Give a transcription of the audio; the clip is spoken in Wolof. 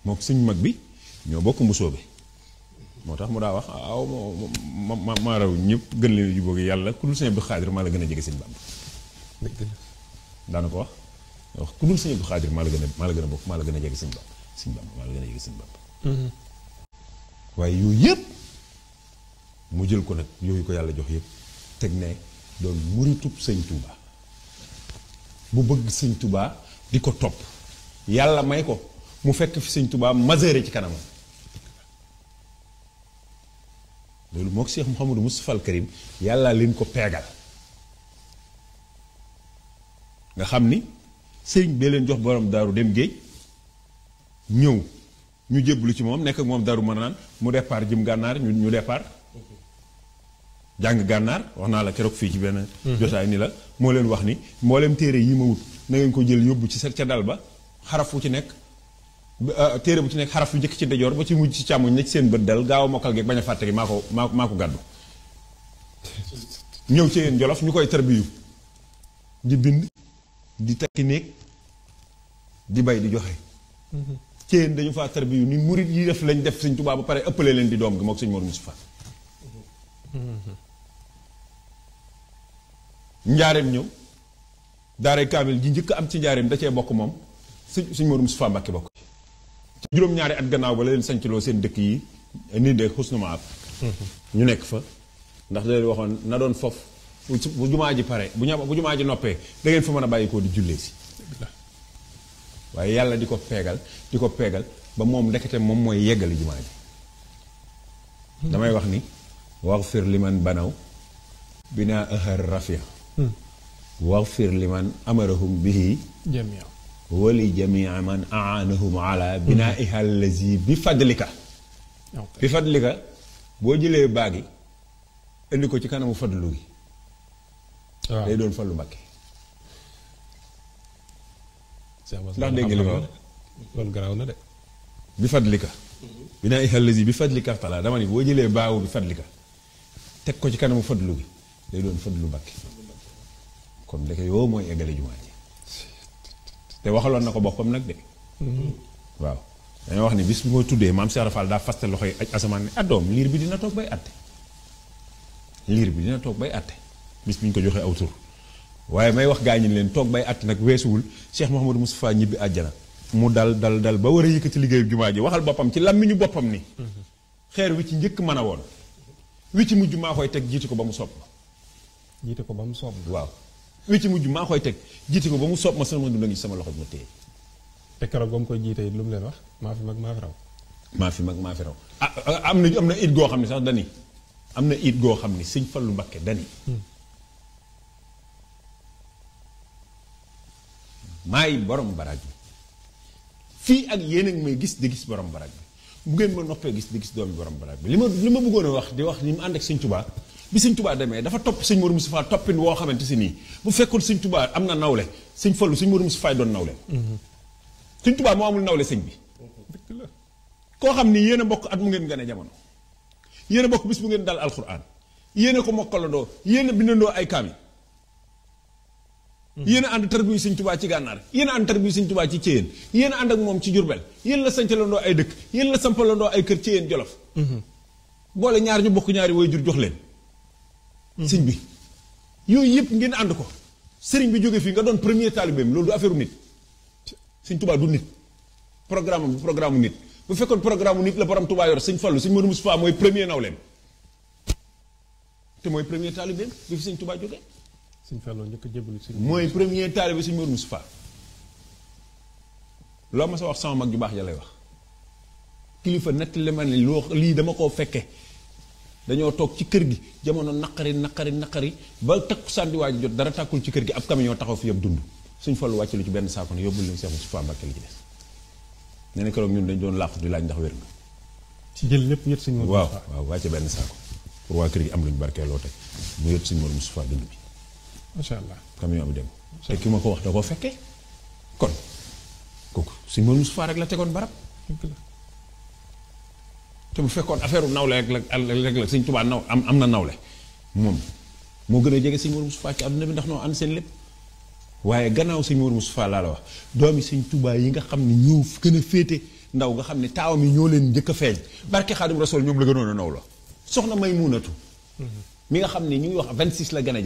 mook sëñ mag bi ñoo bokk mbusoobe moo tax mu daa wax aw ma raw ñëpp gën leen jubóogi yàlla ku dul sëñ Abdou Xaadir maa la gën a jege sëñ Bàmba daana ko wax ku dul sëñ Abdou Xaadir maa la gën a bokk maa la gën a jege sëñ Bàmba maa la gën a jege sëñ Bàmba waaye yooyu yëpp mu jël ko nag yooyu ko yàlla jox yëpp teg ne doon muritub sëñ Touba bu bëgg sëñ Touba di ko topp yàlla may ko mu fekk fi sëñ Touba maseere ci kanamam loolu moo ko Cheikh Mouhamadou Moustapha al Karim yàlla leen ko peegal nga xam ni sëriñ bee leen jox borom daaru dem géej ñëw ñu jébbalu ci moom nekk ak moom daaru mën naan mu départ jëm gànnaar ñu départ jàng gànnaar wax naa la keroog fii ci benn jotaay ni la moo leen wax ni mboolem téere yi ma wut na ngeen ko jël yóbbu ci ca dal ba xaraf wu ci nekk téere bu ci nekk xaraf yu njëkk ci ndejoor ba ci mujj ci càmmoñ na ci seen bët dal gaaw a mokkal gi bañ a fàtte gi maa ko gàddu ñëw ci yéen jolof ñu koy tarbiyu di bind di takki néeg di bay di joxe ci yéen dañu faa tarbiyu ni murit yi def lañ def sëñ Tuubaa ba pare ëppalee leen di doom gi mook sëñ Mor Moustapha njaareem ñëw daaray kaamil ji njëkk am ci njaareem da cee bokk moom sëñ Mor Moustapha Mbàkke bokk ci juróom-ñaari at gannaaw ba la leen sancloo seen dëkk yi nii de xusnu ma ab ñu nekk fa ndax da leen waxoon na doon fof bu jumaa ji pare bu jumaa ji noppee da ngeen fa mën a bàyyi koo di jullee si waaye yàlla di ko peegal ba moom ndekete moom mooy yeggali jumaa ji damay wax ni waxfir liman banaw binaa ahar rafia waxfir liman amarahum bihi jamia wali jamia man aanahum ala binaa ihal lazi bi fadlika bi fadlika boo jëlee baagi indi ko ci kanamu fadlu gi day doon Fallu Mbàkke ndax dégg nga li ma wax loolu garaaw na de bi fadlika binaa ihal lazi bi fadlika tala dama ni boo jëlee baawu bi fadlika teg ko ci kanamu fadlu gi day doon Fallu Mbàkke kon ndeke yoo mooy eggale jumaa ji te waxaloon na ko boppam nag de waaw dañoo wax ni bis bi ma tuddee maam Cheikh Rafal daa faste loxoy aj asamaan ne doom liir bi dina toog bay àtte liir bi dina toog bay àtte bis bi ñu ko joxee aw tur waaye may wax gaañin leen toog bay àtte nag weesuwul Cheikh Mouhamadou Moustapha ñibbi àjjana mu dal ba war a yëkkati liggéeyu jumaa ji waxal boppam ci làmmiñu boppam ni xeer wi ci njëkk mën a woon wi ci mujj maa koy teg jiite ko ba mu soob ma jiite ko ba mu soob waaw wi ci mujj maa koy teg jiite ko ba mu soob ma sama dund ngi sama loxo bi ma téye te keroog ba mu koy jiite lu mu leen wax maa fi mag maa fi raw maa fi mag maa fi raw am na it goo xam ne sax dani am na it goo xam ni sëñ Fallu Mbakke dani maay borom baraag bi fii ak yéen a ngi may gis di gis borom baraag bi bu ngeen ma noppee gis di gis doomi borom baraag bi li ma bëggoon a wax di wax ni mu ànd ak sëñ Tubaa bi sëñ Tubaa demee dafa topp sëñ Mor Moustapha toppin woo xamante si nii bu fekkoon sëñ Tubaa am na nawle sëñ Fallu sëñ Mor Moustapha doon nawle sëñ Tubaa moo amul nawle sëñ bi koo xam ni yéen a bokk at mu ngeen gane jamono yéen a bokk bis bu ngeen dal alxuraan yéen a ko mokkalandoo yéen a bindandoo ay kaami yéen a ànd tarbiyu sëñ Tubaa ci gànnaar yéen a ànd tarbiyu sëñ Tubaa ci Ceyeen yéen a ànd ak moom ci Jurbel yéen la sancalandoo ay dëkk yéen la sampalandoo ay kër Ceyeen Jolof boole ñaar ñu bokk ñaari way jur jox leen sëñ bi yooyu yëpp ngeen ànd ko sëriñ bi jóge fii nga doon premier taalibeem loolu du affaire nit sëñ Tubaa du nit programme bu programme nit bu fekkoon programme nit la borom Tubaa yor sëñ Fallu sëñ Mor Moustapha mooy premier nawleem te mooy premier taalibeem bi fi sëñ Tubaa jóge sëñ Fallu njëkk a jébbalu sëñ mooy premier taalibe sëñ Mor Moustapha loo ma sa wax sama mag ju baax ja lay wax kilifa nett li ma ne lii dama koo fekke dañoo toog ci kër gi jamono naqari ba takku sànni waa ji jot dara tàkkul ci kër gi ab camion taxaw fi yëpp dund suñ Fallu wàcc lu ci benn saako ne yóbbul leen Cheikh Moustapha Mbacké li ci des nee na keroog ñun dañ doon làqu di laaj ndax wér nga ci jël lépp yët sëñ Mor waaw wàcce benn saako pour waa kër gi am luñu barkeeloo tey mu yët sëñ Mor Moustapha dund bi macha allah camion bi dem te ki ma ko wax da koo fekkee kon kooku sëñ Mor Moustapha rek la tegoon barab te bu fekkoon affaire nawle rek la sëñ Tubaa am na nawle moom moo gën a jege sëñ Mor Moustapha ci àdduna bi ndax noo ànd seen lépp waaye gannaaw sëñ Mor Moustapha laa la wax doomi sëñ Tubaa yi nga xam ne ñoo gën a féete Ndaw nga xam ne taawam yi ñoo leen njëkk a feeñ barke Xaadim Rasool ñoom la gënoon a naw la soxna Maymunatu mi nga xam ne ñu ngi wax 26 la gën a